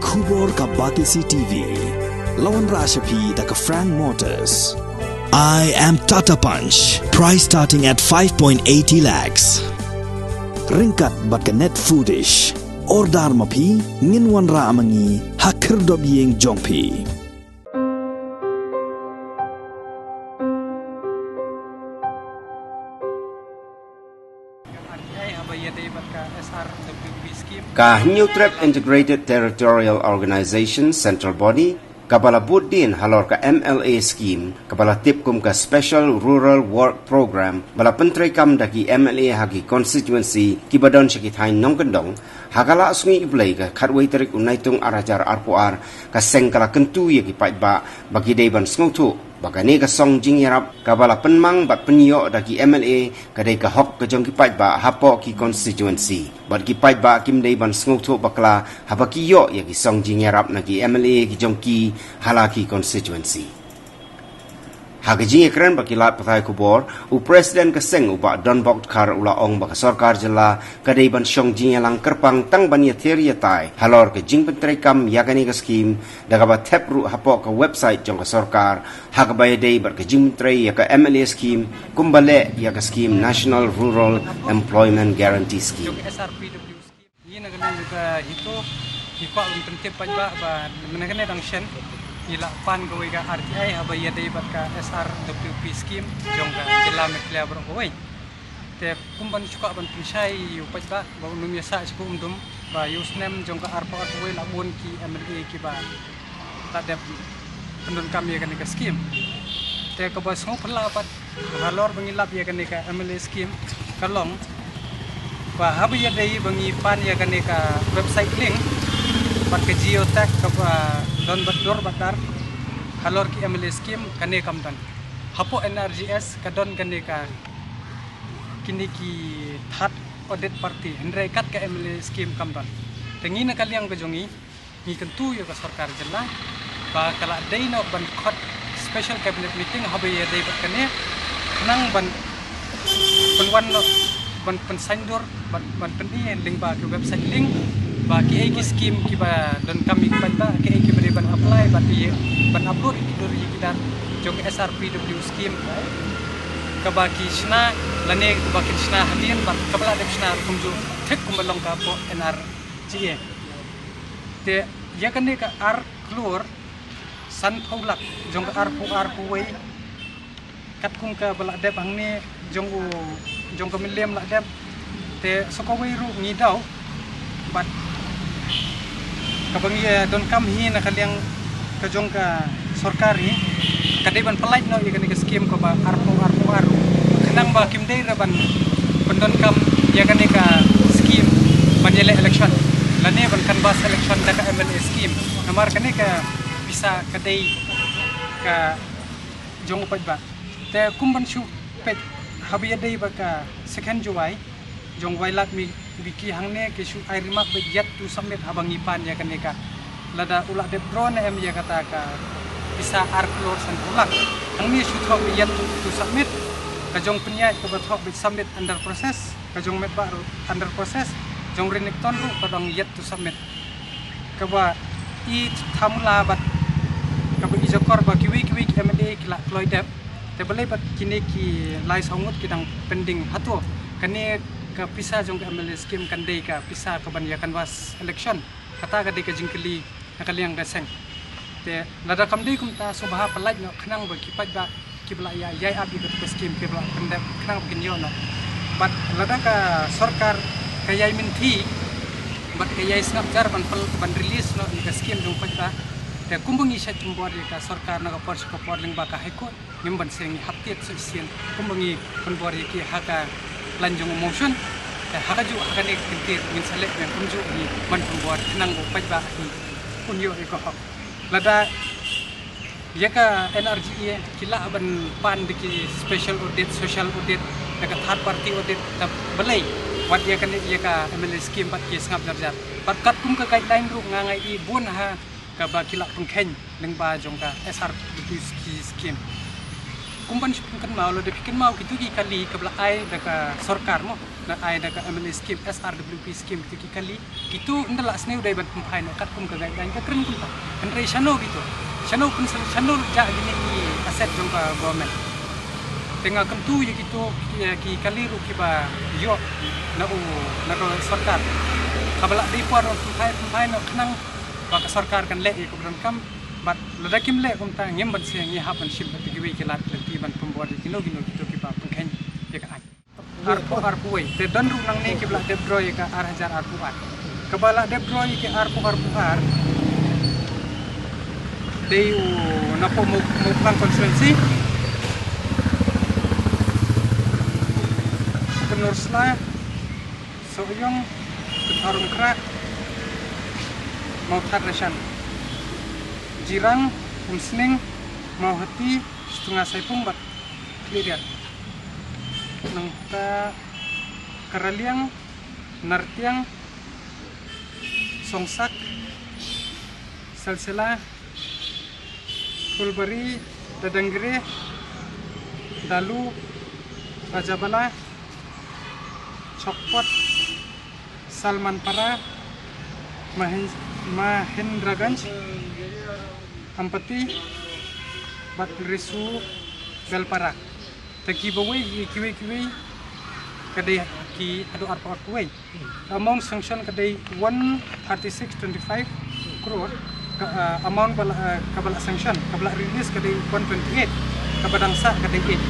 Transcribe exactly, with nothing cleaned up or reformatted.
Khubor ka Batesi T V. La wanrah sha phi da ka Frank Motors. I am Tata Punch. Price starting at five point eighty lakhs. Ryngkat bad ka Net Foodish. Order ma phi, ngin wanrah ma ngi ha khyrdop ïing jong phi. Ka Hynñiewtrep Integrated Territorial Organization Central Body, kaba la bud dien halor ka M L A Scheme, kaba la tip kum ka Special Rural Work Programme, ba la pyntreikam da ki M L A ha ki constituency kiba don sha ki thaiñ nongkyndong, ha ka la sngi Blei ka khatwei tarik u Naitung ar hajar arphew ar, ka seng ka la kyntu ïa ki paidbah ba ki dei ban sngewthuh ba kane ka song jingïarap kaba la pynmang bad pynïoh da ki M L A ka dei ka hok ka jong ki paidbah hapoh ki constituency. Bad ki paidbah kim dei ban sngewthuh bakla haba ki ïoh ïa ki song jingïarap na ki M L A ki jong ki ha la ki constituency. Ha ka jingïakren bad ki lad pathai khubor, u President ka seng u Bah Donbok Dkhar u la ong ba ka sorkar jylla ka dei ban shong jingïalang kyrpang tang ban ïathir ïatai halor ka jingpyntreikam ïa kane ka skim, da kaba thep ruh hapoh ka website jong ka sorkar, ha kaba ïadei bad ka jingpyntrei ïa ka M L A Scheme, kumba leh ïa ka skim National Rural Employment Guarantee Scheme. Ngi na ka liang ka HITO, ngi kwah ban pyntip paidbah ba mynne kane dang shen ngi la pan kawei ka R T I haba ïadei bad ka S R W P scheme jong ka jylla Meghalaya baroh kawei. Te kum ban shu kwah ban pynshai ïa u paidbah ba un ym ïasah shuh um dum ba ïa u snem jong ka arphew arphew wei la bun ki M L A kiba la dep pyndonkam ïa kane ka skim. Te kaba sngewphylla pat halor ba ngi lap ïa kane ka M L A skim ka long ba haba ïadei ba ngi pan ïa kane ka website link bad ka geotag kaba don bad dur bad dar halor ki M L A skim kane kam don. Hapoh N R G S ka don kane ka kine ki third audit party, hynrei kat ka M L A skim kam don. Te ngi na ka liang ka jong ngi, ngi kyntu ïa ka sorkar jylla ba ka la dei noh ban khot special cabinet meeting haba ïadei bad kane, khnang ban pynwan noh, ban pynsaindur, ban, ban pyni lyngba ki website link ba kiei ki skim kiba donkam ïa ki paidbah, kiei kiba dei ban apply, ban ïa, ban upload ïa ki dur ïa ki dar jong ka S R P W scheme kaba ki shna lane kaba ki shna hadien bad kaba la dep shna ruh kumjuh thik kumba long ka hapoh N R G S. Te ïa kane ka ar klur sanphew lak jong ka arphew arphew wei, katkum kaba la dep hangne jong u, jong ka Mylliem la dep. Te sa kawei ruh ngi daw bad kaba ngi, eh, donkam hi na ka liang ka jong ka sorkar hi, ka dei ban pyllait noh ïa kane ka skim kaba arphew arphew ar, khnang ba kim dei re ban pyndonkam ïa kane ka skim ban ïaleh election lane ban canvass election da ka M L A skim. Namar kane ka pisa ka dei ka jong u paidbah. Te kum ban shu peit haba ïadei bad ka second Jowai jong Wailadmiki hangne ki shu ai remark ba yet to submit haba ngi pan ïa kane ka, lada u la dep draw ne em ïa kata ka pisa ar klur sanphew lak. Hangne shu thoh ba yet to, to submit. Ka jong pynïaid kaba thoh ba submit under process, ka jong Metbah ruh under process, jong Renikton ruh ka dang yet to submit. Kaba i thamula bad kaba i jakor ba kiwei kiwei ki M L A ki la kloi dep. Te balei bad kine ki lai saw ngut ki dang pending hato? Kane ka pisa jong ka M L A skim kan dei ka pisa kaban ïa canvass election? Kata ka dei ka jingkylli na ka liang ka seng. Te lada kam dei kumta sngewbha pyllait noh khnang ba ki paidbah kiba la ïa, ïai ap ïa kata ka skim kiba la pyndep khnang ba kin ïoh noh. Bad lada ka sorkar ka ïai mynthi bad ka ïai sngap jar ban pyl-, ban release noh ïa ka skim jong paidbah. Te kumba ngi shait pynbor ïa ka sorkar na ka por sha ka por lyngba ka High Court, ngim banse, ngi hap tied shisien kumba ngi pynbor ïa ki ha ka lain jong u motion. Te ha kajuh ha kane ka kyntien ngin sa leh biang kumjuh ngi ban pynbor khnang ba u paidbah hi un ïoh ïa ka hok. Lada ïa ka N R G S ki lah ban pan da ki special audit, social audit, da ka third party audit, te balei wat ïa kane ïa ka M L A skim pat ki sngap jar jar? Bad katkum ka guideline ruh nga nga i bun ha kaba ki lah pynkheiñ lyngba jong ka S R P scheme. Kum ban shu pynkynmaw, lada phi kynmaw kito ki kali kaba la ai da ka sorkar mo, la ai da ka M L A scheme, S R W P scheme, kito ki kali, kito ynda la sniew dei ban pynphai noh katkum ka guideline ka kren kumta. Hynrei shano kito, shano pynsan, shano jah kine ki asset jong ka government. Te nga kyntu ïa kito ki, ki kali ruh kiba ïoh na u, na ka sorkar, kaba la dei por ban pynphai, pynphai noh khnang ba ka sorkar kan leh ïa kaba donkam. Bad lada kim leh kumta, ngim banse ngi hap ban shim bad kiwei ki lad lynti ban pynbor ïa kino kino kito kiba pynkheiñ ïa ka aiñ. Arphew arphew wei, te don ruh nangne kiba la dep draw ïa ka ar hajar arphew ar. Kaba la dep draw ïa ka arphew arphew ar dei u napoh Mawphlang constituency, Pynursla, Sohiong, Kynthar Umkhrah, Mawthadraishan, Jirang, Umsning, Mawhati, Stunga Saipung bad Khliehriat. Nangta ka Raliang, Nartiang, Songsak, Salsela, Phulbari, Dadangri, Dalu, Rajabala, Chokpot, Salmanpara, Mahin-, Mahindraganj, Ampati, bad Risu, Belpara. Te kiba wei, kiwei kiwei ka dei ki haduh arphew arphew wei. Amount sanction ka dei one thirty-six twenty-five crore, ka, ah, amount ba la, ah, kaba la sanction, kaba la release ka dei one twenty-eight, kaba dang sah ka dei eight.